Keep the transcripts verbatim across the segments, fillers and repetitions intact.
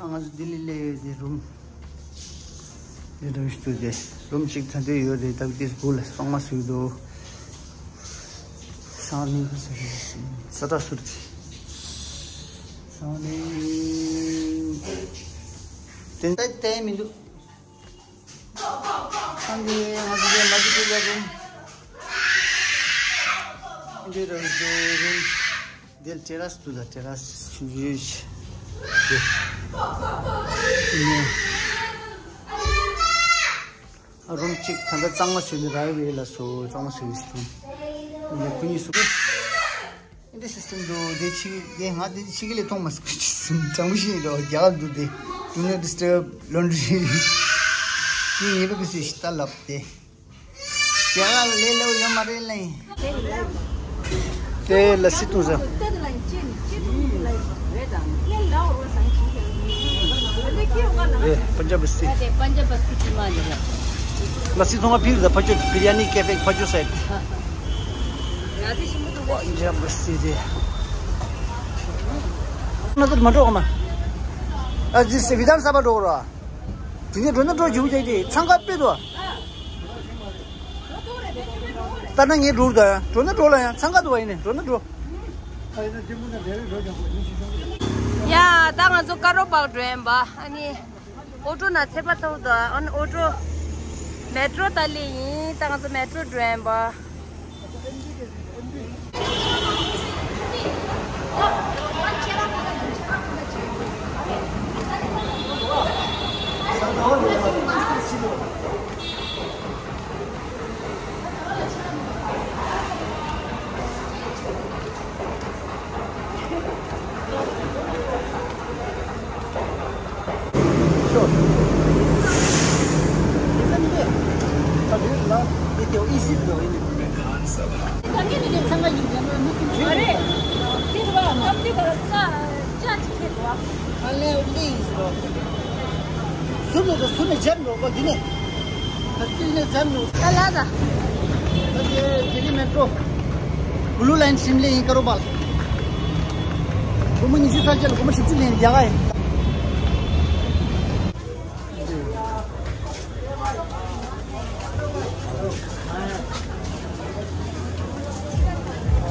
ང་ཚོ་ལྡི་ལི་སླེབས་ཡོད་དེ་རུམ། འདི་རུམ་ཞིག་ཏུ་དེ་རུམ་གཅིག་ད་ལྟ་ཡོད་དེ་ད་ལྟ་སྒུག་ལ་གཙང་མ་བཟོས་འདུག་ཤང་ནི་ས་ཏ་སུར་ཏི་ཤང་ནི་དེ་ད་ལྟ་མི་འདུག་ཁང་གི་ང་ཚོ་མ་གི་དེ་ལ་རུམ། འདི་རུ་རུམ། འདིར་ཏེ་ར་སི་འདུག་ད་ཏེ་ར་སི་ཆུང་ཆུང་ཞིག་རུམ་གཅིག་ད་ལྟ་གཙང་མ་བཟོས་ནས་རག་ཡོད་ལ་སོ་གཙང་མ་བཟོས་ནས་སོ། ཁོ་གཉིས་སུ། འདི་སི་སི་ཊམ་འདུག་དེ་ཕྱི་དེ་ང་དེ་ཕྱི་གི་ལས་མཐོང་མ་སོང་། གྲང་མོ་ཞིག་ཡིན་རོ་རྒྱ་གར་འདུག་དེ། Do not disturb laundry། དེ་ངེས་པར་དུ་སུས་ཤི་ཏ་ལབ་དེ། རྒྱ་གར་ལས་སླ་པོ་ཡོད་མ་རེད་ལེ། དེ་ལ་སི་འཐུང་ས། རེད། པན་ཇབ་སི། པན་ཇབ་སི་ཅི་མ་རེད། ལ་སི་འཐུང་བ་ཕིག་ད་ཕ་ཆོས་བི་རི་ཡ་ནི་ཀེ་ཕེ་ཕ་ཆོས་སའིད། ཡ་མ་སི་རེད། ང་ཚོ་མ་འགྲོ་ག་མ། ཨ་ཇི་སི་བི་དྷན་ས་བྷ་འགྲོ་ག་ར། དེ་ནས་འགྲོ་ན་འགྲོ་རྒྱུ་བྱས་ཏེ་འཚང་ཁ་དཔེ་འདུག་ལྟ་ན་ངས་འགྲོ་རུ་ད་ཡང་འགྲོ་ན་འགྲོ་ལ་ཡང་འཚང་ཁ་འདུག་བ་ཡིན་ནས་འགྲོ་ན་འགྲོ། ཡ་ད་ང་ཚོ་ཀ་རོ་པག་འགྲོ་ཡིན་པ། ཨ་ནི་ཨོ་ཊོ་ན་ཚེ་པ་ཚོ་ད་ཨ་ནི་ཨོ་ཊོ་མེ་ཊོ་ཏ་ལི་ཡིན། ད་ང་ཚོ་མེ་ཊོ་འགྲོ་ཡིན་པ། ཨ་ལས་འདི་ཡིན་ཟེར་རོ། སུ་ནས་དང་སུ་ནས་སྦྱར་འགྲོ་གོ་འདི་ནས། ད་འདི་ནས་སྦྱར་འགྲོ། ད་ལ་ད། ད་དེ་དེ་རིང་མེ་ཊོ། བྷུ་ལུ་ལའིན་ཧྲིམ་ལེ་ཡིན་ཀ་རོ་པལ། སྒོར་མོ་ཉི་ཤུ་རྩ་བརྒྱད་ལ་སྒོར་མོ་བཞི་བཅུ་ལེན་རྒྱག་ག་ཡིན།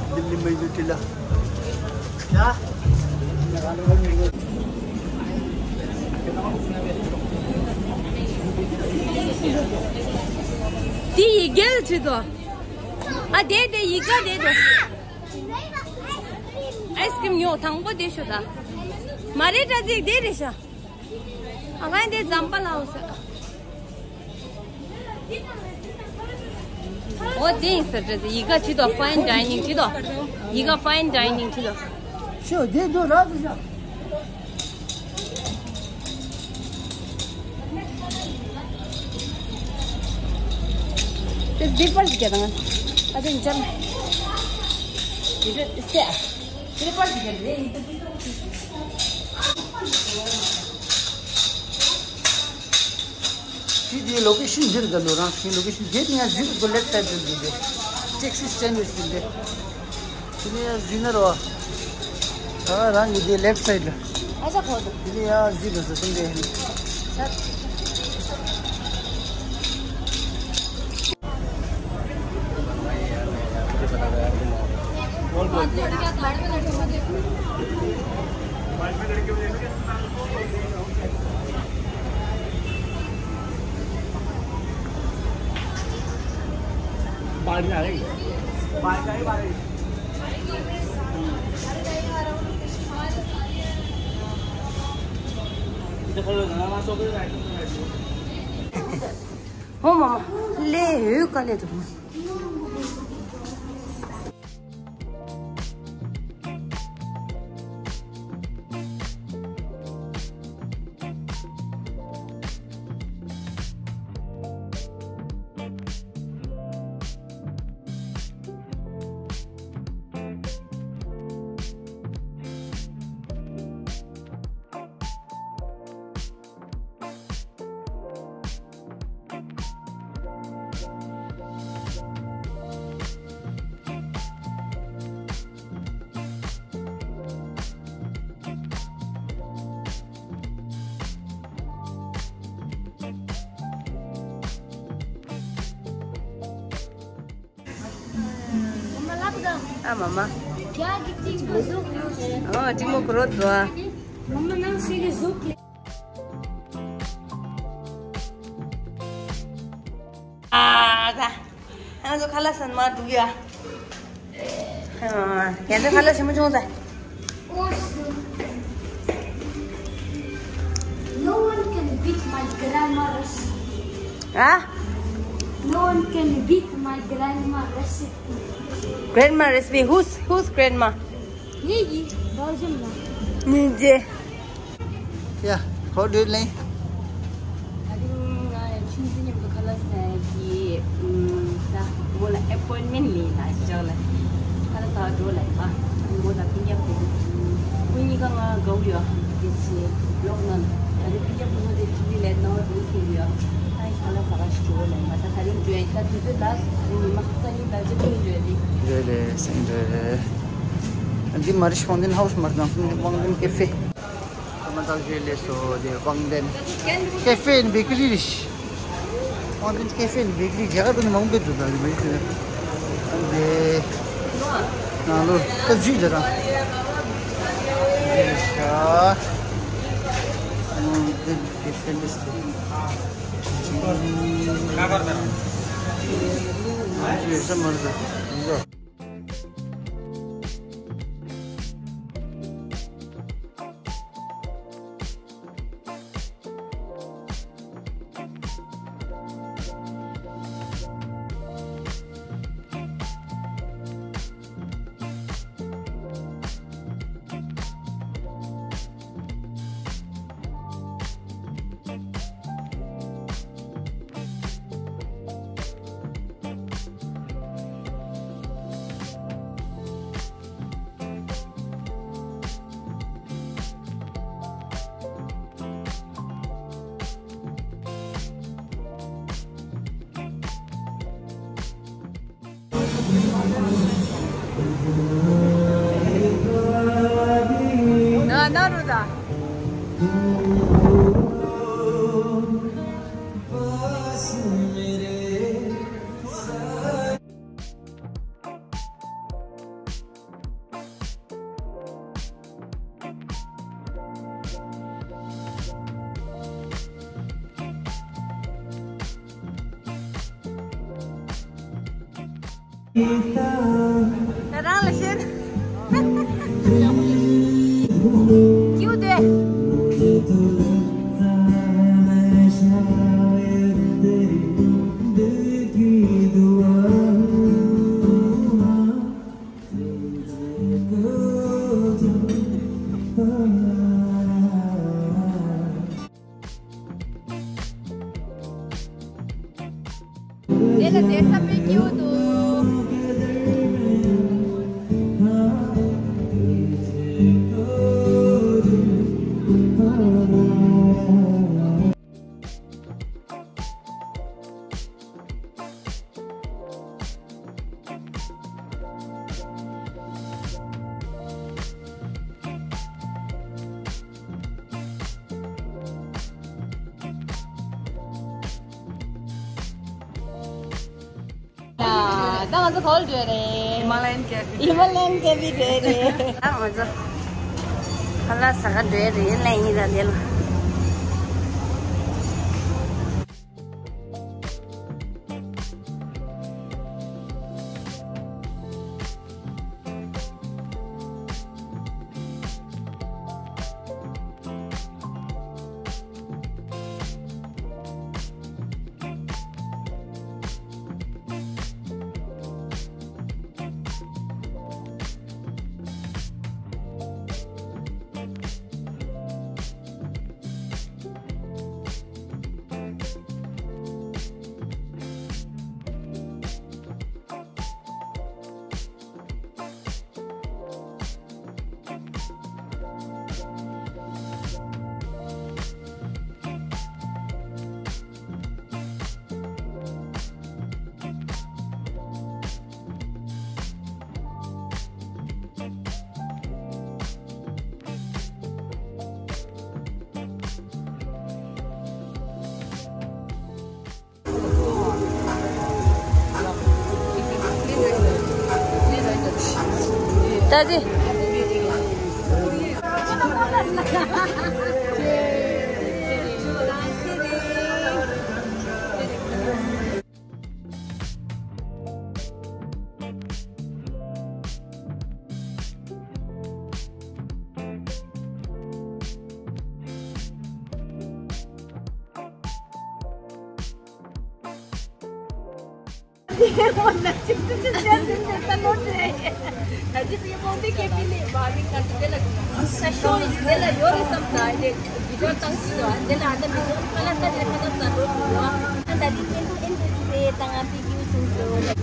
ལྡི་ལི་མི་ཡུལ་དེ་ལ། དེ་ཡི་གེ་ལ་བྲིས་དོ། ཨ་དེ་དེ་ཡི་གེ་དེ་དོ། ཨའི་སི་ཀྲིམ་ཉོ་དང་པོ་དེ་ཤོད་ད། མ་རེད་དྲ་ཚིག་དེ་རེད་ཤག་ཨ་ང་འདི་ཛམ་པ་ལ་འོ་ཟེར། འོ་དེ་ཡིན་ཟེར་འདྲ་ཟེར། ཡི་གེ་ཅི་དོ་ཕའིན་ཌའི་ནིང་ཅི་དོ། ཡི་གེ་ཕའིན་ཌའི་ནིང་ཅི་དོ། ཤོ་དེ་དུ་ར་ཟེར་ཤག་དེ་སྡིག་པར་ཞིག་རྒྱབ་དང་། ཨ་ཅེ་འཇམ། དེ་དེ་སེ། སྡིག་པར་ཞིག་རྒྱབ་རེད། དེ་དེའི་ལོ་ཀེ་ཤན་འདིར་འདི་ལོ་རང་སྐྱིན་ལོ་ཀེ་ཤན་དེ་ནས་ཡང་གཟིགས་དགོས། ལེབ་སའིད་དུ་འདི་འདི་ཊེག་སི་སི་ཊེན་ཌི་ཟེར་འདི། དེ་ནས་ཡང་གཟིགས་ན་རོ། ད་རང་གི་དེ་ལེབ་སའིད་ལ། ཨ་ཅག་གོ་དུ། དེ་ནས་ཡང་གཟིགས་དགོས་སོ་སེམས་འདི། ཧོ་མ་མ་ལས་ཡོད་ག་ལས་འདུག་ཨ་མ་མ། རྒྱ་གི་གཅིག་པུ་ཟུག་ལོ་ཟེར། ཨོ་གཅིག་མོ་གོ་རོ་འདུག་ཨ། མ་མ་ནང་ཤེས་གི་ཟུག་གི། ཨ་ད། ང་ཚོ་ཁ་ལག་ཟ་ནས་མར་འགྲོ་གི་ཡ། ཨ་ཡ་ད་ཁ་ལག་ཞིམ་པོ་བྱུང་ཟེར། No one can beat my grandma recipe. Huh? No one can beat my grandma recipe. Grandma recipe? Who's, who's grandma? ངེད་ཀྱི་རོགས་རམ་ལ། ཉིན་རྗེ། ཡ། How do you like? ད་རིང་ང་ཡང་ཆུང་ཆུང་མཉམ་དུ་ཁ་ལག་ཟ་གི། ད་མོ་ལ་ཨེ་པོའིན་མེན་ལེན་ལ་ཅག་ལ། ཁ་ལག་ཟ་འགྲོ་ལ་ཡིན་པ། མོ་དང་སྤུན་ཀྱག་ཕུ་བོ། ཁོ་གཉིས་ཀ་ང་དགའ་བོ་ཡོད། དེ་ཕྱི་ལོག་ན་ད་རིང་སྤུན་ཀྱག་ཕུ་བོ་དེ་ཊི་ཝི་ལ་ནང་ལ་འགྲོ་ཐུབ་ཡོད། ད་ཡིན་ཁ་ལག་ཟ་ག་ཞིག་འགྲོ་ལ་ཡིན་པ། ད་ད་རིང་འགྲོ་ཡ། ད་དུས་ཚོད་ད་ཉི་མ་སང་ཉིན་ད་ཅི་ཐུང་འགྲོ་ཡ་རེད། རེད་རེད། སང་ཉིན་འགྲོ་ཡ་རེད། འདི་མ་རེད། ཕང་ཏན་ཧའུ་སི་མ་རེད། ནང་སོང་ནས་ཕང་ཏན་ཀེ་ཧྥེ། ཨ་མ་ད་བཞེས་ལས་སོ། དེ་ཕང་ཏན་ཀེ་ཧྥེ་ཨེན་བེ་ཀ་རི་རེད། ཕང་ཏན་ཀེ་ཧྥེ་ཨེན་བེ་ཀ་རི་རྒྱ་གར་དུ་ནི་མང་པོ་འདུག་ད་ནི་མི་འདུག་དེ་ནང་ལོ་ད་འཛུལ་རྒྱ་དང་། བཞེས་ལས་ཤ། ཕང་ཏན་ཀེ་ཧྥེ་ཨེན་བེ་ཀ་རི། ཁ་ཁར་ད། བཞེས་ས་མ་རེད་ད། ན་ན་རུ་ད། ད་རང་ལ་ཤོད། ཀྱུ་དེ། དེ་ལ་དེ་ས་པའི་སྐྱེ་བོ་འདུག་ད་ང་ཚོ་ག་པར་འགྲོ་རེད། ཧི་མ་ལ་ཡན་ཀེ་ཕི། ཧི་མ་ལ་ཡན་ཀེ་ཕི་འགྲོ་རེད། ད་ང་ཚོ་ཁ་ལག་ཟ་ག་འགྲོ་རེད། ལན་ཡིན་ད་དེ་ལ། ད་ཅི།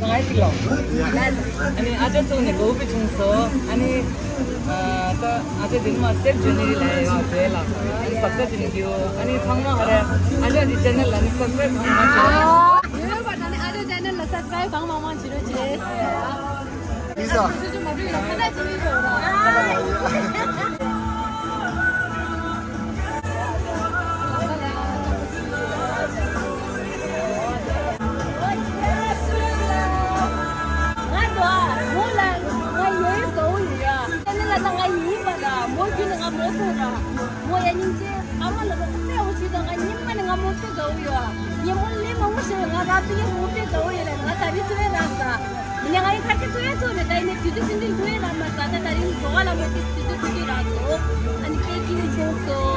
ང་ཡི་ཅིག་ལོ། ཨ་ནི་ཨ་ཅག་ཚོ་ནས་གོ་བི་བྱུང་སོ། ཨ་ནི་ཨ་ད་ཨ་ཅག་དེ་ནི་མ་སེབ་ཇུ་ནི་རི་ལ་ཡོད་རེད་ལ། ཨ་ནི་སབ་སི་ཀ་རབ་བྱེད་ནི་འདུག་ཨ་ནི་ཚང་མ་ཧ་རེ་ཨ་ཅག་གི་ཅེ་ནལ་ལ་ནི་སབ་སི་ཀ་རབ་གང་མང་བྱེད་རོགས། ཡོད་པ་ད་ནི་ཨ་ཅག་ཅེ་ནལ་ལ་སབ་སི་ཀ་རབ་གང་མང་མང་བྱེད་རོགས་བྱེད། ལིས་ཨ། ཉི་མ་ལས་མང་པོ་ཞིག་ང་རང་ཚོ་ཡང་ངོ་སྤྲོད་དགའ་བོ་ཡོད། ཉིན་མོ་ལས་མང་པོ་ཞིག་ང་རང་ཚོ་ཡང་ངོ་སྤྲོད་དགའ་བོ་ཡོད་ལ་ང་ད་རེས་ཐུག་ཡོད་ར་ས། ཉིན་ང་ཡི་ཁ་ཆེ་ཐུག་ཡོད་ཚོ་ནས་ད་ཡིན་ནས་དུས་ཚོད་ཐུང་ཐུང་ཐུག་ཡོད་ར་མ་ས། ད་ད་རིང་གྲོ་བ་ལ་མོ་དུས་ཚོད་ཐུག་ཡོད་ར་སོ། ཨ་ནི་ཀེ་ཀི་ནས་བྱུང་སོ།